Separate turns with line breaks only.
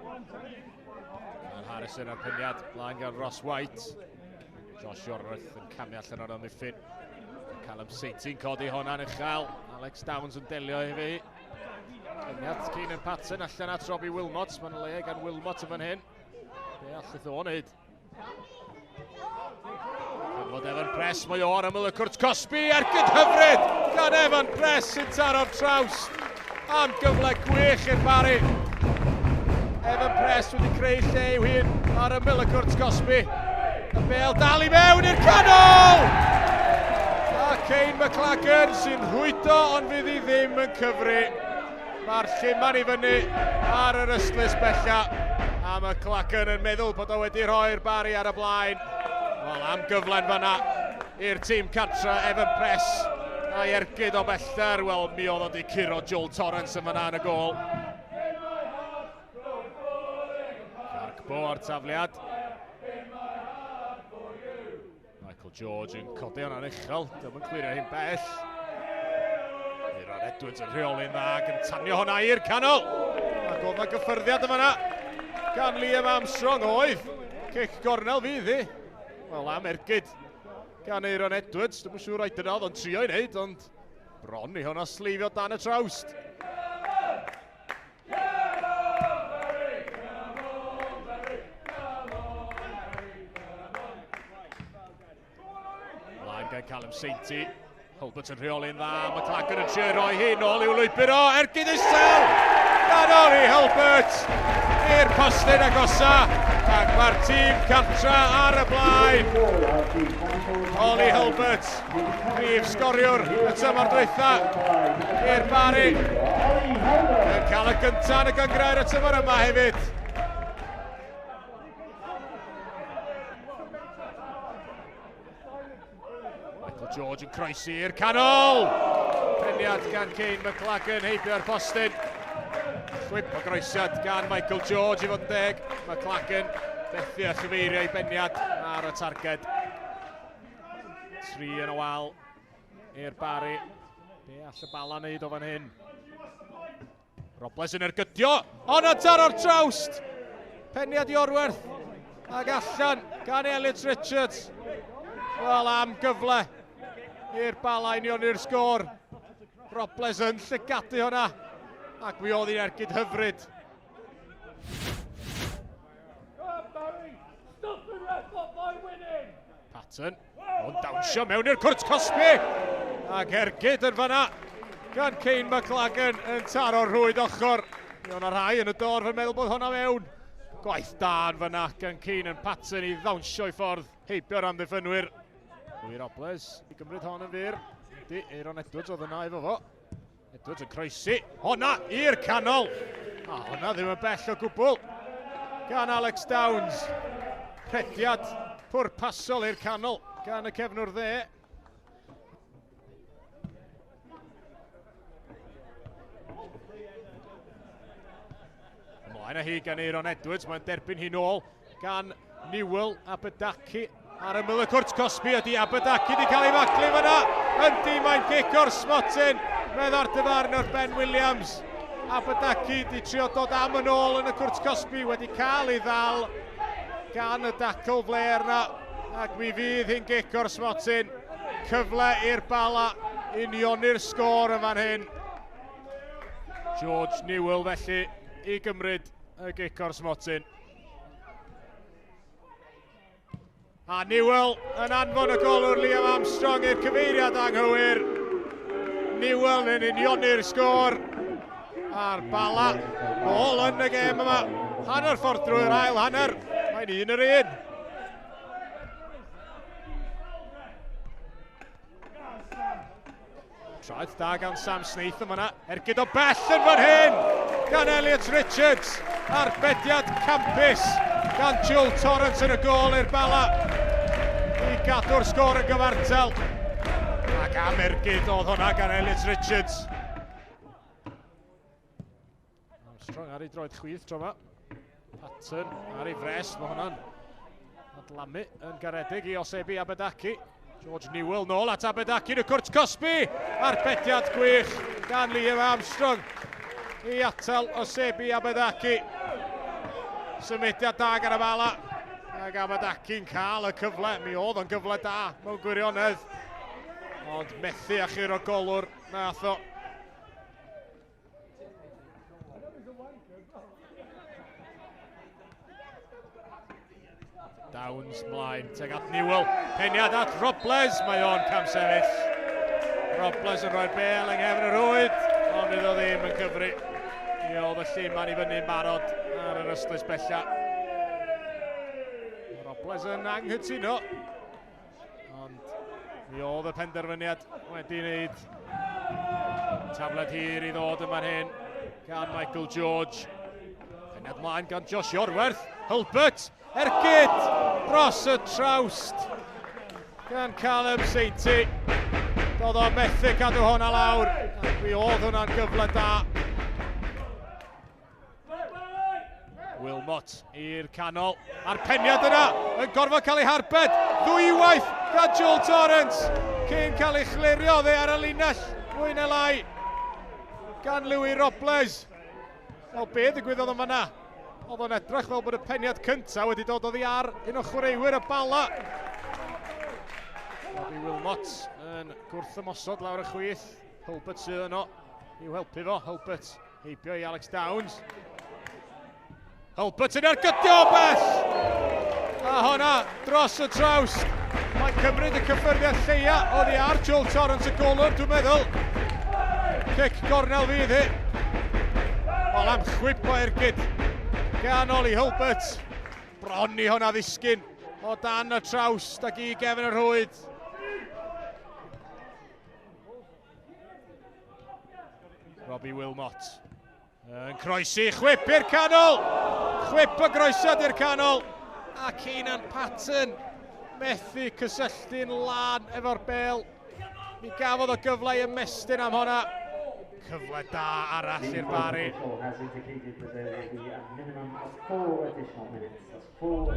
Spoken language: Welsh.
Alan Harrison ar peniad, blaen gan Ross White. Josh Iorwerth yn camu allan o'r amddiffyn. Callum Sainty'n codi honna'n uchel. Alex Downs yn delio i fi. Peniad Keenan Patton allan at Robbie Wilmot. Mae'n le gan Wilmot yn fan hyn. Be allith o wneud? Canfod Evan Press, mae o ar ymyl y cwrt cosbi, ergyd hyfryd gan Evan Press sy'n taro'r traws am gyfle gwych i'r Barri. Evan Press wedi creu lle i'w hun ar ymyl y cwrt cosbi. Y bel dal i mewn i'r canol! A Kane McLagan sy'n rhwydo ond fydd hi ddim yn cyfri. Mae'r lluman i fyny ar yr ystlys bella. A McLagan yn meddwl bod o wedi rhoi'r Barri ar y blaen. Wel, am gyfle'n fanna i'r tîm cartra, Evan Press a'i ergyd o bellter. Wel, mi oedd o wedi curo Joel Torrance yn fanna yn y gol. Gargbo ar tafliad. Michael George yn codi hwnna'n uchel, dim yn clirio hi'n bell. Aaron Edwards yn rheoli'n dda ac yn tanio hwnna i'r canol. Ac oedd yna gyffyrddiad yma yna gan Liam Armstrong oedd. Cic gornel fydd hi. Wel, am ergyd gan Aaron Edwards. Dwi'n siŵr ai dyna oedd o'n trio i wneud, ond bron i hwnna sleifio dan y trawst. Mlaen gan Callum Sainty. Hulbert yn rheoli'n dda. McLagan yn trio roi hi nôl i'w lwybr o. Ergyd isel! Gan Oli Hulbert i'r postyn agosa. Ac mae'r tîm cartra ar y blaen. Oli Hulbert, prif sgoriwr y tymor dwytha i'r Barri. Yn cael y gyntaf yn y gyngrair y tymor yma hefyd. Michael George yn croesi i'r canol! Peniad gan Kane McLagan heibio'r postyn. Chwip o groesiad gan Michael George i fod yn deg. McLagan fethu a chyfeirio i beniad ar y targed. 3 yn y wal i'r Barri. Be all y Bala wneud o fan hyn? Robles yn ergydio, ond yn taro'r trawst! Peniad Iorwerth ac allan gan Elliot Richards. Wel, am gyfle i'r Bala unioni'r sgôr. Robles yn llygadu hwnna, ac mi oedd hi'n ergyd hyfryd. Patton, ond dawnsio mewn i'r cwrt cosbi! Ac ergyd yn fanna gan Kane McLagan yn taro'r rhwyd ochr. Mi o'na rhai yn y dorf yn meddwl bod hwnna mewn. Gwaith da yn fanna gan Keenan Patton i ddawnsio i ffordd heibio'r amddiffynwyr. Louis Robles i gymryd hon yn fyr. Ydy, Aaron Edwards oedd yna efo fo. Edwards yn croesi. Honna i'r canol. A honna ddim yn bell o gwbl. Gan Alex Downs. Rhediad pwrpasol i'r canol gan y cefnwr dde. Ymlaen â hi gan Aaron Edwards, mae'n derbyn hi nôl gan Newell Abedaki ar ymyl y cwrt cosbi. Ydy Abedaki wedi cael ei faglu fyna? Yndi, mae'n gic o'r smotyn, medda'r dyfarnwr Ben Williams. Abedaki wedi trio dod am yn ôl yn y cwrt cosbi, wedi cael ei ddal gan y dacl fler na, ac mi fydd hi'n gic o'r smotyn. Cyfle i'r Bala unioni'r sgôr yn fan hyn. George Newell felly i gymryd y gic o'r smotyn. A Newell yn anfon y golwr Liam Armstrong i'r cyfeiriad anghywir. Newell yn unioni'r sgôr. A'r Bala nôl yn y gêm yma. Hanner ffordd drwy'r ail hanner. Mae'n un yr un. Traed da gan Sam Snaith yn fanna. Ergyd o bell yn fan hyn gan Elliot Richards. Arbediad campus gan Joel Torrance yn y gôl i'r Bala i gadw'r sgôr yn gyfartal. Ac am ergyd oedd hwnna gan Elliot Richards. Armstrong ar ei droed chwith tro yma. Patton ar ei fres, mae hwnna'n adlamu yn garedig i Osebi Abedaki. George Newell nôl at Abedaki yn y cwrt cosbi. Arbediad gwych gan Liam Armstrong i atal Osebi Abedaki. Symudiad da gan y Bala. Ac Abadaki'n cael y cyfle. Mi oedd o'n gyfle da mewn gwirionedd. Ond methu a churo golwr nath o. Downs mlaen, teg at Newell. Peniad at Robles, mae o'n camsefyll. Robles yn rhoi'r bel yng nghefn y rhwyd, ond fydd o ddim yn cyfri. Mi oedd y lluman i fyny'n barod ar yr ystlys bella. Robles yn anghytuno, ond mi oedd y penderfyniad wedi wneud. Tafled hir i ddod yma'n hyn gan Michael George. Peniad mlaen gan Josh Iorwerth. Hulbert, ergyd dros y trawst gan Caleb Seinti. Doedd o methu cadw hwnna lawr. Ac mi oedd hwnna'n gyfle da. Wilmot i'r canol. A'r peniad yna yn gorfod cael ei harbed ddwywaith gan Joel Torrance cyn cael ei chlirio dde ar y linell mwy neu lai gan Louis Robles. Wel, be ddigwyddodd yn fanna? Oedd o'n edrych fel bod y peniad cyntaf wedi dod oddi ar un o chwaraewyr y Bala. Robbie Wilmot yn gwrthymosod lawr y chwith. Hulbert sydd yno i'w helpu fo. Hulbert heibio i Alex Downs. Hulbert yn ergydio o bell! A honna dros y trawst. Mae'n cymryd y cyffyrddiad lleia oddi ar Joel Torrance y golwr, dwi'n meddwl. Cic gornel fydd hi. Wel, am chwip o ergyd gan Ollie Hulbert. Bron i honna ddisgyn o dan y trawst ac i gefn y rhwyd. Robbie Wilmot yn croesi, chwip i'r canol! Chwip y groesiad i'r canol! A Keenan Patton methu cysylltu'n lan efo'r bel. Mi gafodd o gyfle i ymestyn am honna. Cyfle da arall i'r Bari.
Has indicated that there will be a minimum of 4 additional minutes. That's 4.